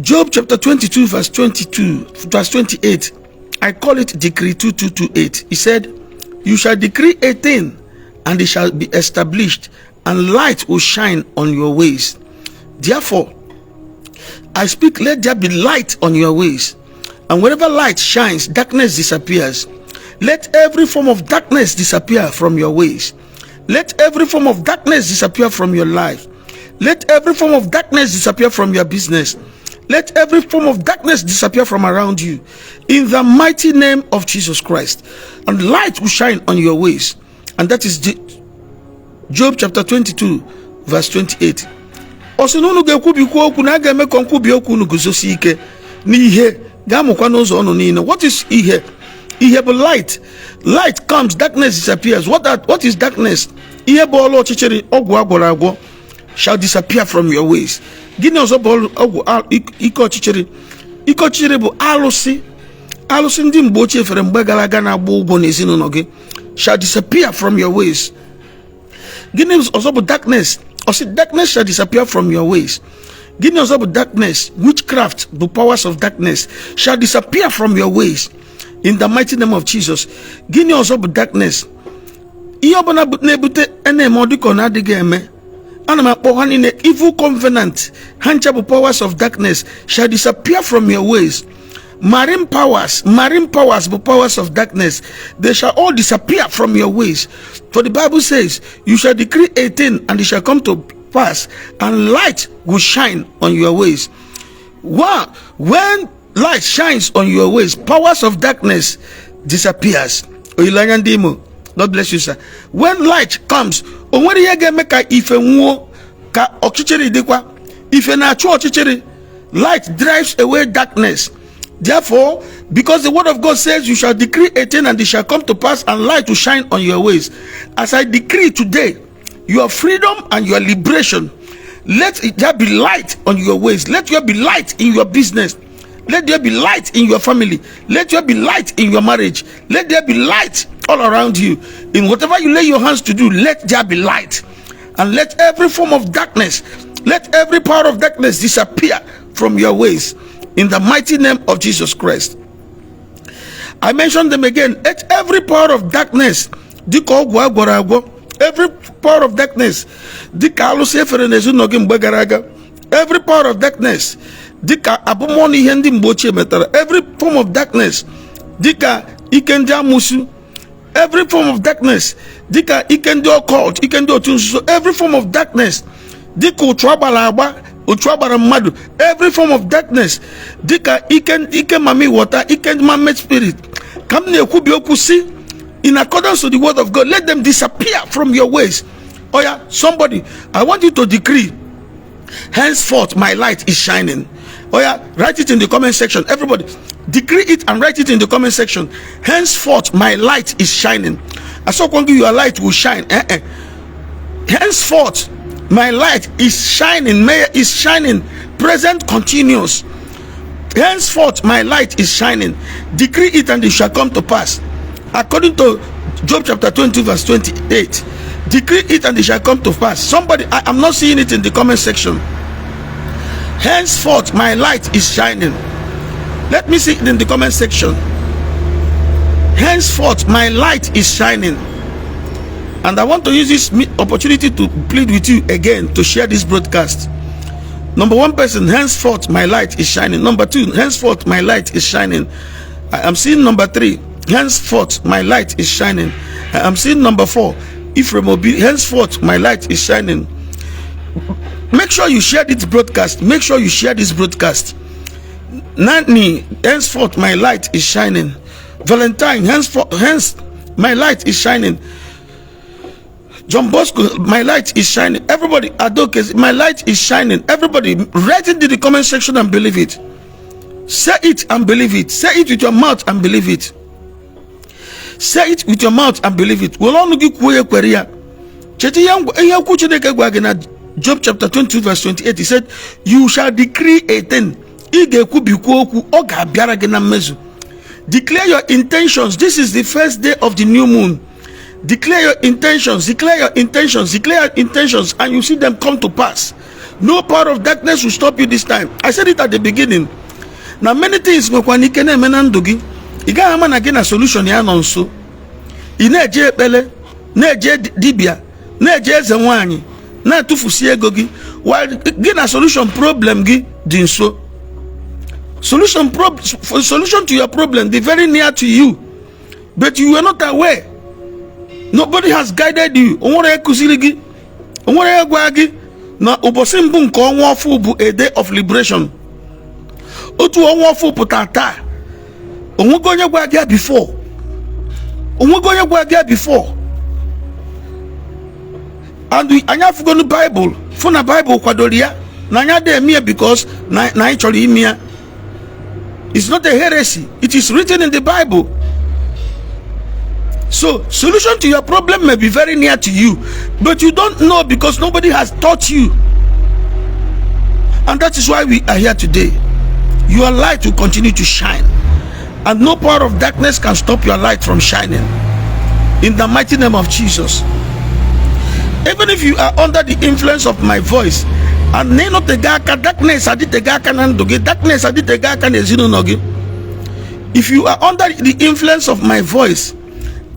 Job chapter 22, verse 22, verse 28. I call it Decree 2228. He said, "You shall decree a thing, and it shall be established, and light will shine on your ways." Therefore, I speak, let there be light on your ways. And wherever light shines, darkness disappears. Let every form of darkness disappear from your ways. Let every form of darkness disappear from your life. Let every form of darkness disappear from your business. Let every form of darkness disappear from around you. In the mighty name of Jesus Christ. And light will shine on your ways. And that is Job chapter 22, verse 28. Ọ sị na unu ga-ekwubikwu okwu na a ga-eme ka nkwubi okwu unu guzosie ike n'ihe ga-amụkwa n'ụzọ unu niile. What is ihe? Ihe bụ light. Light comes, darkness disappears. What is darkness? Ihe bụ ọlụ ọchịchịrị, ọgwụ agwọrọ agwọ shall disappear from your ways. Gịnị ọzọ bụ ọgwụ ike ọchịchịrị? Ike ọchịchịrị bụ alụsị, alụsị ndị mgbe ochie fere mgbe gara aga na-agba ụgwọ n'ezinụlọ gị shall disappear from your ways. Gịnị ọzọ bụ darkness? Ọ sị darkness shall disappear from your ways. Gịnị ọzọ bụ darkness? Witchcraft bụ powers of darkness shall disappear from your ways in the mighty name of Jesus. Gịnị ọzọ bụ darkness? Ihe ọbụla na-ebute na-eme ọ dịka ọ na-adịghị eme, ana m akpọ ha niile evil covenant. Ha ncha bụ powers of darkness shall disappear from your ways. Marine powers, marine powers bụ powers of darkness. They shall all disappear from your ways. For the Bible says, "You shall decree a thing and it shall come to pass, and light will shine on your ways." One, when light shines on your ways, powers of darkness disappears. Olileanya ndị Imo, God bless you, sir. When light comes, o nwere ihe ga-eme ka ife nwuo ka ọchịchịrị dịkwa. Ife na-achụ ọchịchịrị. Light drives away darkness. Therefore, because the word of God says, "You shall decree a thing and it shall come to pass, and light will shine on your ways." As I decree today, your freedom and your liberation, let there be light on your ways. Let there be light in your business. Let there be light in your family. Let there be light in your marriage. Let there be light all around you. In whatever you lay your hands to do, let there be light. And let every form of darkness, let every power of darkness disappear from your ways. In the mighty name of Jesus Christ. I mentioned them again. Let every power of darkness, dịka ọgwụ agwọrọ agwọ, every power of darkness, dịka alụsị efere n'ezinụlọ gị mgbe gara aga, every power of darkness, dịka abụmọnụ ihe ndị mgbe ochie metara, every form of darkness, dịka ike ndị amụsụ, every form of darkness, dịka ike ndị occult, ike ndị otu nzuzo, every form of darkness, dịka ụchụ agbara agba, otu agbara mmadụ, every form of darkness, dịka ike mami water, ike man-made spirit, ka m na-ekwubi okwu si in accordance to the word of God, let them disappear from your ways. Oh yeah, somebody, I want you to decree, "Henceforth my light is shining." Oh yeah, write it in the comment section. Everybody, decree it and write it in the comment section. "Henceforth my light is shining." Asọkwa your light will shine. Eh eh. "Henceforth my light is shining." May is shining. Present continuous. "Henceforth my light is shining." Decree it and it shall come to pass. According to Job chapter 20, verse 28. Decree it and it shall come to pass. Somebody, I am not seeing it in the comment section. "Henceforth my light is shining." Let me see it in the comment section. "Henceforth my light is shining." And I want to use this opportunity to plead with you again to share this broadcast. Number one person, "Henceforth my light is shining." Number two, "Henceforth my light is shining." I am seeing number three, "Henceforth my light is shining." I am seeing number four, Ephraim Obi, "Henceforth my light is shining." Make sure you share this broadcast. Make sure you share this broadcast. Nani, "Henceforth my light is shining." Valentine, "Henceforth, hence my light is shining." John Bosco, "My light is shining." Everybody, Adoke, "My light is shining." Everybody, write it in the comment section and believe it. Say it and believe it. Say it with your mouth and believe it. Say it with your mouth and believe it. Were ọnụ gị kwuo ya, kwere ya. Cheta ihe okwu Chineke gwa gị na Job chapter 22 verse 28, he said, "You shall decree a thing." Ị ga-ekwubikwa okwu, ọ ga-abịara gị na mmezu. Declare your intentions. This is the first day of the new moon. Declare your intentions, declare your intentions, declare your intentions, and you see them come to pass. No power of darkness will stop you this time. I said it at the beginning na many things nwekwana ike na-eme na ndụ gị, ị gaghị ama na gị na solution ya nọ nso. Ị na-eje ekpele, na-eje dibịa, na-eje eze nwaanyị, na-atụfusi ego gị, while gị na solution problem gị dị nso. Solution to your problem dị very near to you, but you were not aware. Nobody has guided you. Onwere ekụziri gị, onwere gwa gị na ụbọchị mbụ nke ọnwa ọfụ bụ a day of liberation. Otu ọnwa ọfụ pụtara taa, onwego onye gwa gị before? Onwego onye gwa gị before? And anyị afụgonu Baịbụl, fụ na Baịbụl kwadoro ya, na anyị adịghị eme ya because na anyị chọrọ ime ya. It's not a heresy. It is written in the Bible. So solution to your problem may be very near to you, but you don't know because nobody has taught you. And that is why we are here today. Your light will continue to shine, and no power of darkness can stop your light from shining, in the mighty name of Jesus. Even if you are under the influence of my voice and na ịnọtega aka, darkness adịtega aka na ndụ gị, darkness adịtega aka na ezinụlọ gị, if you are under the influence of my voice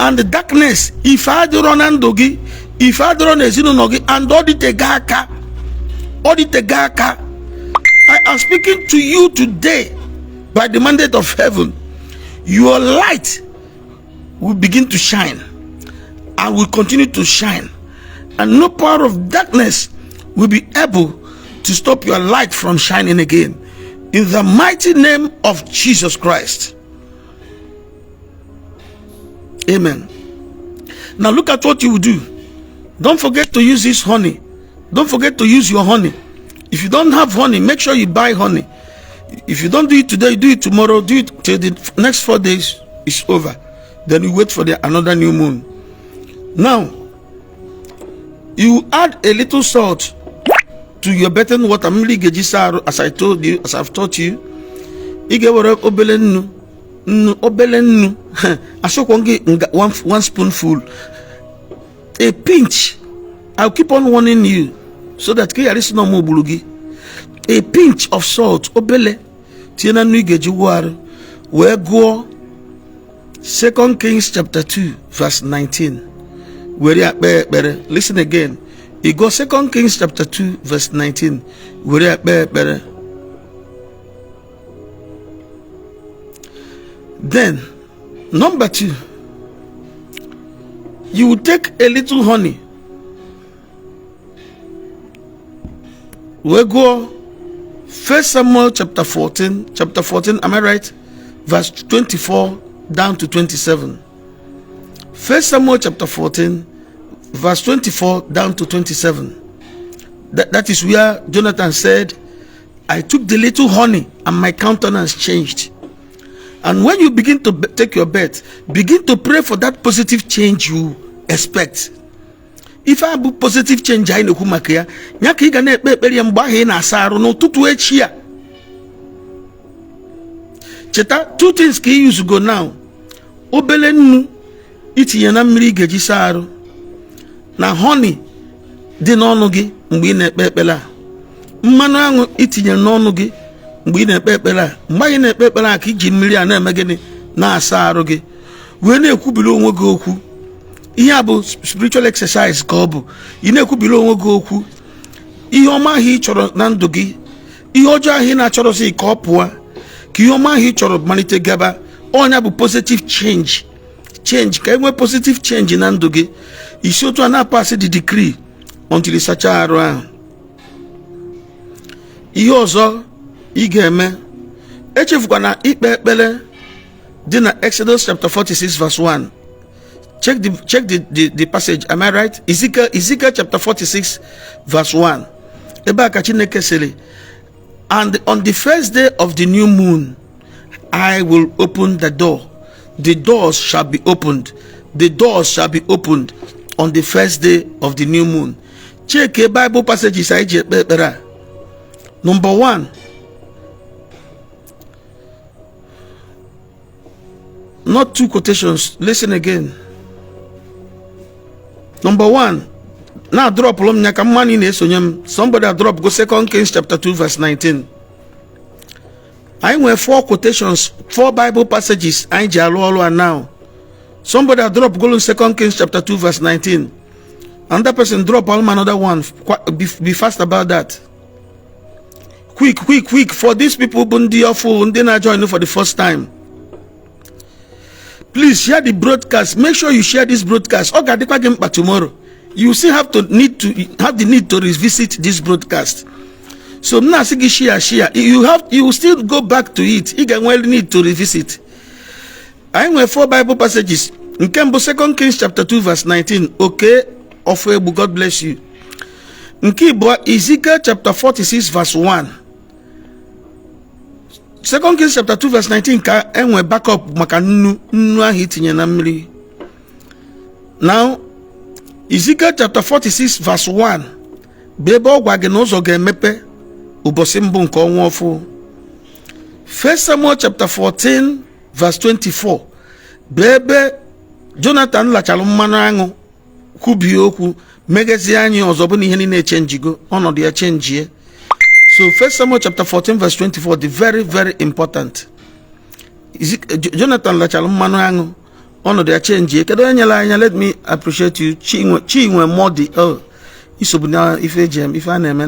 and the darkness, ife adịrọ na ndụ gị, ife adịrọ na ezinụlọ gị, and ọ dịtega aka, ọ dịtega aka, I am speaking to you today by the mandate of heaven. Your light will begin to shine and will continue to shine, and no power of darkness will be able to stop your light from shining again, in the mighty name of Jesus Christ. Amen. Now look at what you will do. Don't forget to use this honey. Don't forget to use your honey. If you don't have honey, make sure you buy honey. If you don't do it today, do it tomorrow. Do it till the next 4 days is over. Then you wait for the another new moon. Now you add a little salt to your bathing water, mmiri ị ga-eji saa arụ. As I told you, as I've taught you, ị ga-ewere obele nnu, nnu, obele nnu. Asọkwa gị one spoonful, a pinch. I'll keep on warning you so that ka ị ghara isi na ọmụ gburu gị. A pinch of salt, obele, tinye na nnu ị ga-eji wụọ arụ, wee gụọ 2 Kings chapter 2 verse 19, were ya kpee ekpere. Listen again. Ị gụọ 2 Kings chapter 2 verse 19, were ya kpee ekpere. Then number two, you will take a little honey, wee gụọ 1 Samuel chapter 14, chapter 14, am I right? Verse 24 down to 27. 1 Samuel chapter 14, verse 24 down to 27. That is where Jonathan said, "I took the little honey and my countenance changed." And when you begin to take your bath, begin to pray for that positive change you expect. Ife a bụ positive change anyị na-ekwu maka ya, ya ka ị ga na-ekpe ekpere ya mgbe ahụ ị na-asa arụ n'ụtụtụ echi a. Cheta, two things ka ị use go now: obele nnu itinye na mmiri ị ga-eji saa arụ, na honey dị n'ọnụ gị mgbe ị na-ekpe ekpere a, mmanụ aṅụ itinyere n'ọnụ gị mgbe ị na-ekpe ekpere a. Mgbe anyị na-ekpe ekpere a, ka iji mmiri a na-eme gịnị? Na-asa arụ gị, wee na-ekwubiri onwe gị okwu. Ihe a bụ spiritual exercise ka ọ bụ. Ị na-ekwubiri onwe gị okwu, ihe ọma ahụ ị chọrọ na ndụ gị, ihe ọjọọ ahụ ị na-achọrọzi ka ọ pụọ, ka ihe ọma ahụ ị chọrọ malite gaba. Ọnya bụ positive change. Change ka e nwee positive change na ndụ gị. Isi otu a na-apasị the decree until ị sachaa arụ ahụ. Ihe ọzọ ị ga-eme, echefukwana ikpe ekpere dị na Exodus chapter 46 verse 1. Check the passage. Am I right? Ezekiel chapter 46 verse 1. Ebe a ka Chineke sịrị, "And on the first day of the new moon I will open the door. The doors shall be opened. The doors shall be opened on the first day of the new moon." Check Bible passages anyị ji ekpe ekpere a. Number one, not two quotations. Listen again. Number one, na drop m ya ka mmanụ na-esonye m. Somebody a drop go Second Kings chapter 2 verse 19. Anyị nwere four quotations, four Bible passages anyị ji alụ ọrụ a. Now somebody a drop go Second Kings chapter 2 verse 19. Another person drop all another one. Be fast about that. Quick, quick, quick. For these people bụ ndị ọfụ, ndị na-join for the first time, please share the broadcast. Make sure you share this broadcast. Ọ ga-adịkwa gị mkpa tomorrow. You still have to need to have the need to revisit this broadcast. So m na-asị gị share, share. You will still go back to it. Ị ga-enwe need to revisit. Anyị nwere four Bible passages. Nke mbụ, Second Kings chapter 2 verse 19. Okay, ọfụ egbu, God bless you. Nke ịbụọ, Ezekiel chapter 46 verse 1. Second Kings chapter 2 verse 19 ka enwe backup maka nnu nnu ahụ itinye na mmiri. Now Ezekiel chapter 46 verse 1 bụ ebe ọ gwa gị na ụzọ ga-emepe ụbọchị mbụ nke ọnwa ọfụ. First Samuel chapter 14 verse 24 bụ ebe Jonathan lachara mmanụ aṅụ, kwubie okwu, megezie anyị ọzọ bụ na ihe niile echenjigo, ọnọdụ ya chenjie. So First Samuel chapter 14 verse 24, the very, very important. Jonathan lachara mmanụ aṅụ, ọnọdụ ya chenjie. Kedu onye nyere anya? Let me appreciate you. Chinwe, Chinwe Modi. Oh, isobu na ife eji eme ife a na-eme.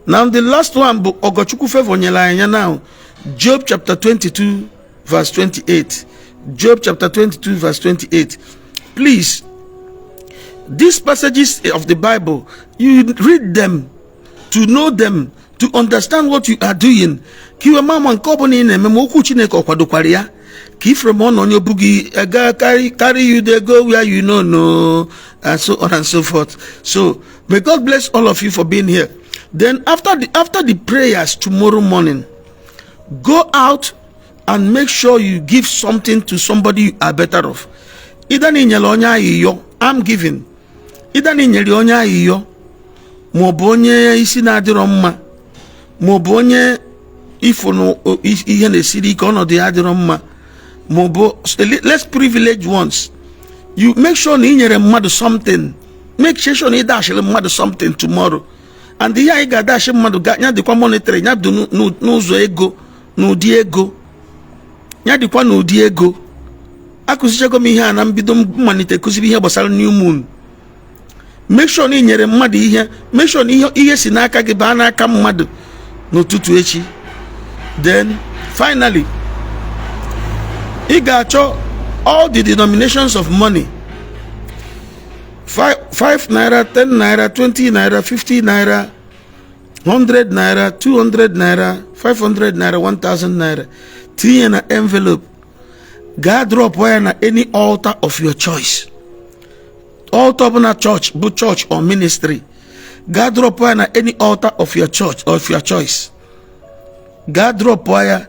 Now the last one bụ Ogochukwu Favor nyere anya. Now Job chapter 22 verse 28. Job chapter 22 verse 28. Please, these passages of the Bible, you read them to know them, to understand what you are doing, ka iwe mama nke ọbụla ị na-eme, ma okwu Chineke ọ kwadokwara ya, ka ifere ma ọ nọ onye obu gị ga carry you dey go where you no know, and so on and so forth. So may God bless all of you for being here. Then after the prayers tomorrow morning, go out and make sure you give something to somebody you are better off. Either na inyere onye ayịyọ, I'm giving, either na inyere onye ayịyọ, ma ọ bụ onye isi na-adịrọ mma, ma ọ bụ onye ifo na ihe na-esiri ike, ọnọdụ ya adịrọ mma, ma ọ bụ less privileged ones. You make sure na ị nyere mmadụ something. Make sure na ị dashịrị mmadụ something tomorrow. And ihe anyị ga-adashi mmadụ ya dịkwa monetary, ya dị n'ụzọ ego, n'ụdị ego, ya dịkwa n'ụdị ego. Akụzichago m ihe a na mbido mmalite kụziri ihe gbasara new moon. Make sure na ị nyere mmadụ ihe. Make sure na ihe si n'aka gị baa n'aka mmadụ n'ụtụtụ echi. Then finally, ị ga-achọ all the denominations of money: 5 naira, 10 naira, 20 naira, 50 naira, 100 naira, 200 naira, 500 naira, 1000 naira. Tinye na envelope, gaa drop ya na any altar of your choice. Altar ọbụla, church bụ church or ministry, gaa drop ya na any altar of your church of your choice. Gaa drop ya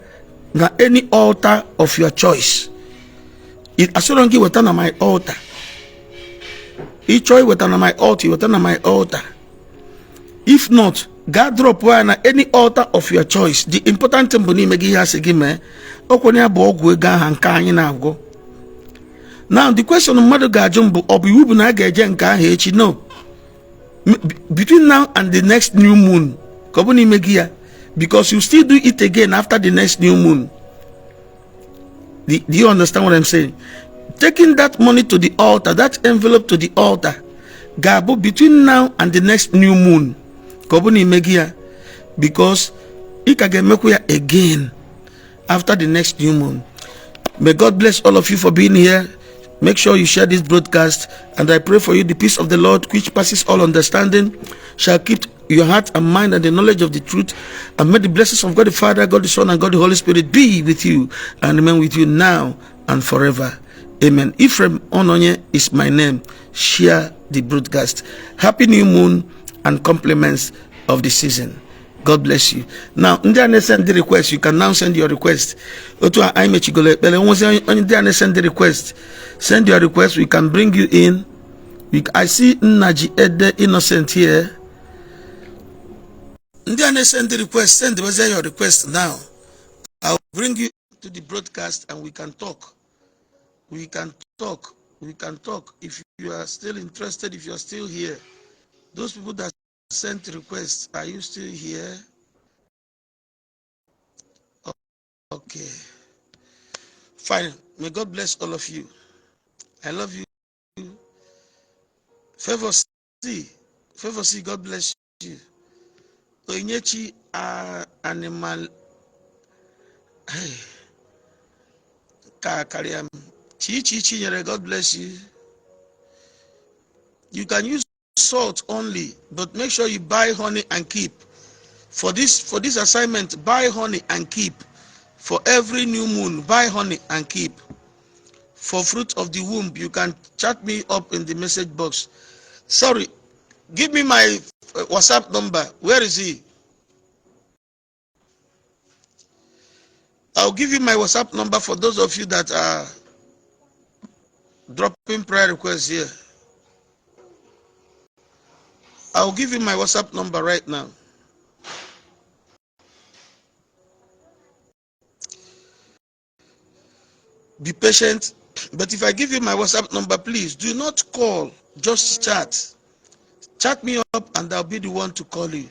na any altar of your choice. Asịrọ gị weta na my altar. Ị chọọ iweta na my altar, iweta na my altar. If not, gaa drop ya na any altar of your choice. The important thing bụ n'ime gị ihe asị gị mee. Ọkwenye ya bụ ọgwụ ego aha nke anyị na-agwọ. Now the question mmadụ ga-ajụ m bụ, ọ bụ iwu bụ na a ga-eje nke ahụ echi? No. Between now and the next new moon, ka ọ bụ n'ime gị ya, because you still do it again after the next new moon. Do you understand what I'm saying? Taking that money to the altar, that envelope to the altar, ga-abụ between now and the next new moon, ka ọ bụ n'ime gị ya, because ị ka ga-emekwa ya again after the next new moon. May God bless all of you for being here. Make sure you share this broadcast, and I pray for you, the peace of the Lord, which passes all understanding, shall keep your heart and mind and the knowledge of the truth. And may the blessings of God the Father, God the Son, and God the Holy Spirit be with you and remain with you now and forever. Amen. Ephraim Ononye is my name. Share the broadcast. Happy new moon and compliments of the season. God bless you. Now, ndị a na-send the request, you can now send your request. Otu a anyị mechigolo ekpere, nwezi onye ndị a na-send the request, send your request, we can bring you in. I see Nnaji Ede Innocent here. Ndị a na-send request, send your request now. I'll bring you to the broadcast and we can talk. We can talk. We can talk. If you are still interested, if you are still here, those people that sent requests, are you still here? Okay. Fine. May God bless all of you. I love you. Favor C. Favor C, God bless you. Onyechi animal. Hey. Ka karịa m. Chi Chi Chinyere, God bless you. You can use salt only, but make sure you buy honey and keep. For this assignment, buy honey and keep. For every new moon, buy honey and keep. For fruit of the womb, you can chat me up in the message box. Sorry, give me my WhatsApp number. Where is he? I'll give you my WhatsApp number for those of you that are dropping prayer requests here. I'll give you my WhatsApp number right now. Be patient. But if I give you my WhatsApp number, please do not call, just chat. Chat me up and I'll be the one to call you.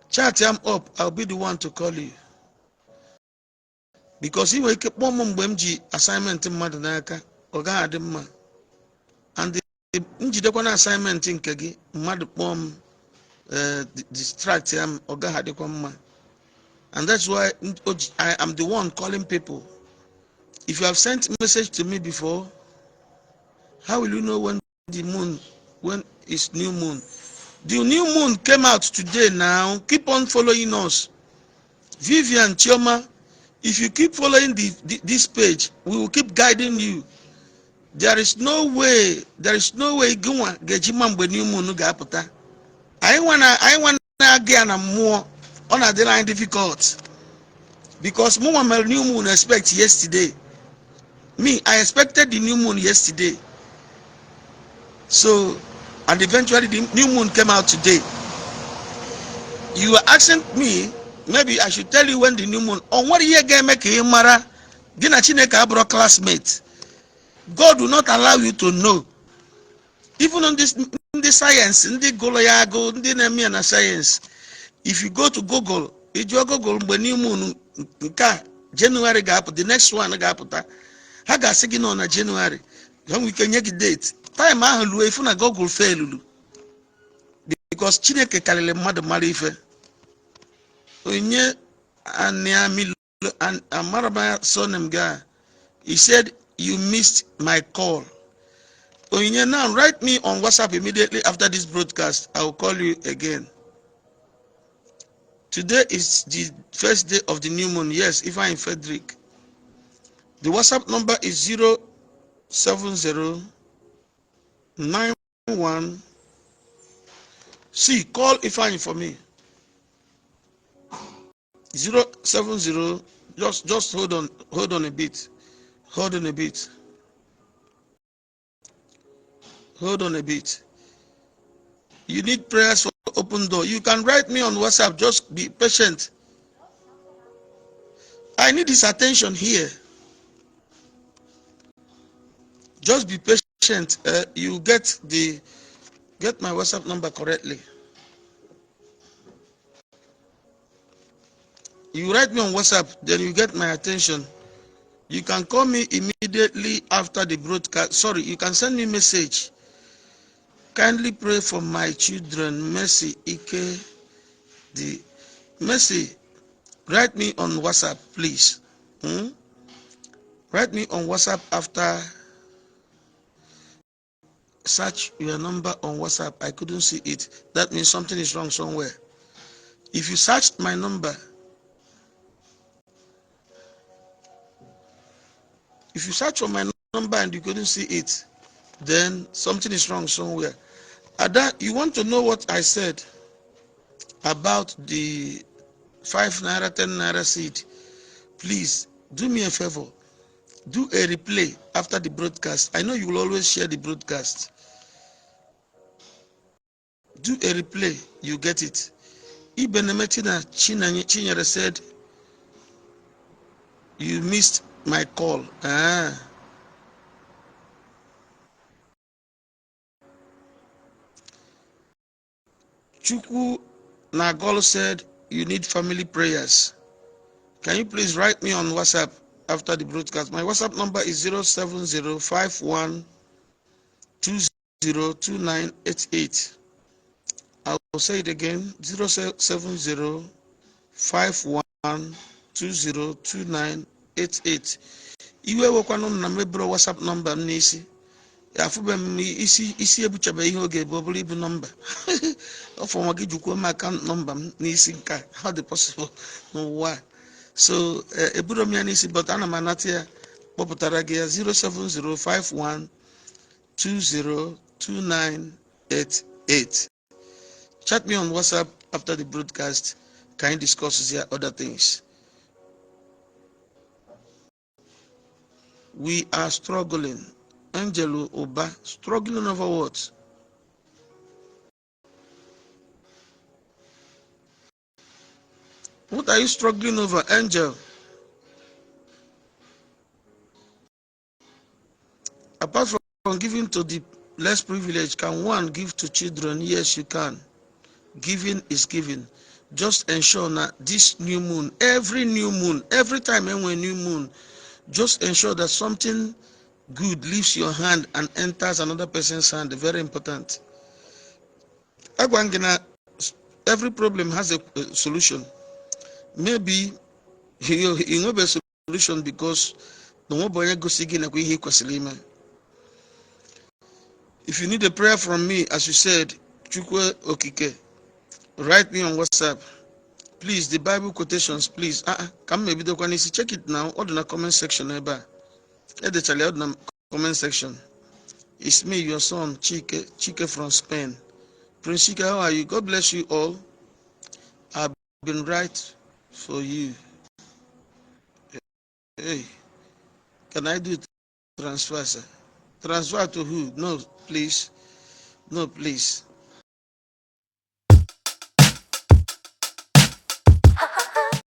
Chat him up, I'll be the one to call you. Because ị nwere ike kpọọ m mgbe m ji assignment mmadụ n'aka, ọ gaghị adị mma. And njidekwa na assignment nke gị, mmadụ kpọọ m distract ya m, ọ gaghị adịkwa mma. And that's why I am the one calling people. If you have sent message to me before, how will you know when the moon, when it's new moon? The new moon came out today now. Keep on following us. Vivian Chioma, if you keep following this page, we will keep guiding you. There is no way, there is no way gịnwa ga-eji ma mgbe new moon ga-apụta. Anyị nwa na-aga ya na mmụọ, ọ na-adịrị anyị difficult. Because mụnwa mere new moon expect yesterday. Me, I expected the new moon yesterday. So, and eventually the new moon came out today. You are asking me, maybe I should tell you when the new moon. O nwere ihe ga-eme ka ị mara gị na Chineke abụrụ classmate. God will not allow you to know. Even on this, ndị sayensị, ndị gụrụ ya agụ, ndị na-eme ya na sayensị. If you go to Google, ị jụọ Google mgbe new moon nke a January ga-apụ, the next one ga-apụta. Ha ga-asị gị nọ na January. Ha nwere ike nye gị date. Time ahụ luo ifu na Google failulu. Because Chineke karịrị mmadụ mara ife. Onye Aniamilo Amaraba surname guy. He said, "You missed my call." Onyinye, now write me on WhatsApp immediately after this broadcast. I will call you again. Today is the first day of the new moon. Yes, if I'm Frederick. The WhatsApp number is 07091. See, call Ifeanyi for me. 070. Just hold on, hold on a bit. Hold on a bit. Hold on a bit. You need prayers for open door. You can write me on WhatsApp. Just be patient. I need his attention here. Just be patient. You get my WhatsApp number correctly. You write me on WhatsApp, then you get my attention. You can call me immediately after the broadcast. Sorry, you can send me message. Kindly pray for my children, Mercy Ike. The Mercy, write me on WhatsApp, please. Write me on WhatsApp after. Search your number on WhatsApp. I couldn't see it. That means something is wrong somewhere. If you searched my number, if you search for my number and you couldn't see it, then something is wrong somewhere. Ada, you want to know what I said about the 5 naira, 10 naira seed? Please do me a favor. Do a replay after the broadcast. I know you will always share the broadcast. Do a replay, you get it. Ibenemetina Chinyere said, "You missed my call." Ah. Chukwu Nagol said, "You need family prayers." Can you please write me on WhatsApp after the broadcast? My WhatsApp number is 07051202988. I will say it again: 07051202988. Iwe wekwanụ na mebiri WhatsApp nọmba m n'isi, afụbe m isi isi ebuchabe ihe oge bụ ọ bụrụ ibu nọmba ọfọnwa gị jukwuo m account nọmba m n'isi. Nke a, how dị possible n'ụwa a? So eburo m ya n'isi, but ana m anata ya kpọpụtara gị ya: 07051202988. Chat me on WhatsApp after the broadcast. Can you discuss here other things? We are struggling. Angelo Oba, struggling over what? What are you struggling over, Angel? Apart from giving to the less privileged, can one give to children? Yes, you can. Giving is giving. Just ensure that this new moon, every new moon, every time when new moon, just ensure that something good leaves your hand and enters another person's hand. Very important. Agwa m gị na every problem has a solution. Maybe you nwebe solution because na nwebe onye gosi gị nakwa ihe ị kwesịrị ime. If you need a prayer from me, as you said, Chukwu Okike, write me on WhatsApp. Please, the Bible quotations, please. Ah, ah, ka m ebidokwa n'isi. Check it now. Ọ dị na comment section ebe a. Edechala ya, ọ dị na comment section. It's me, your son, Chike, Chike from Spain. Prince Chike, how are you? God bless you all. I've been right for you. Hey, can I do transfer, sir? Transfer to who? No, please. No, please.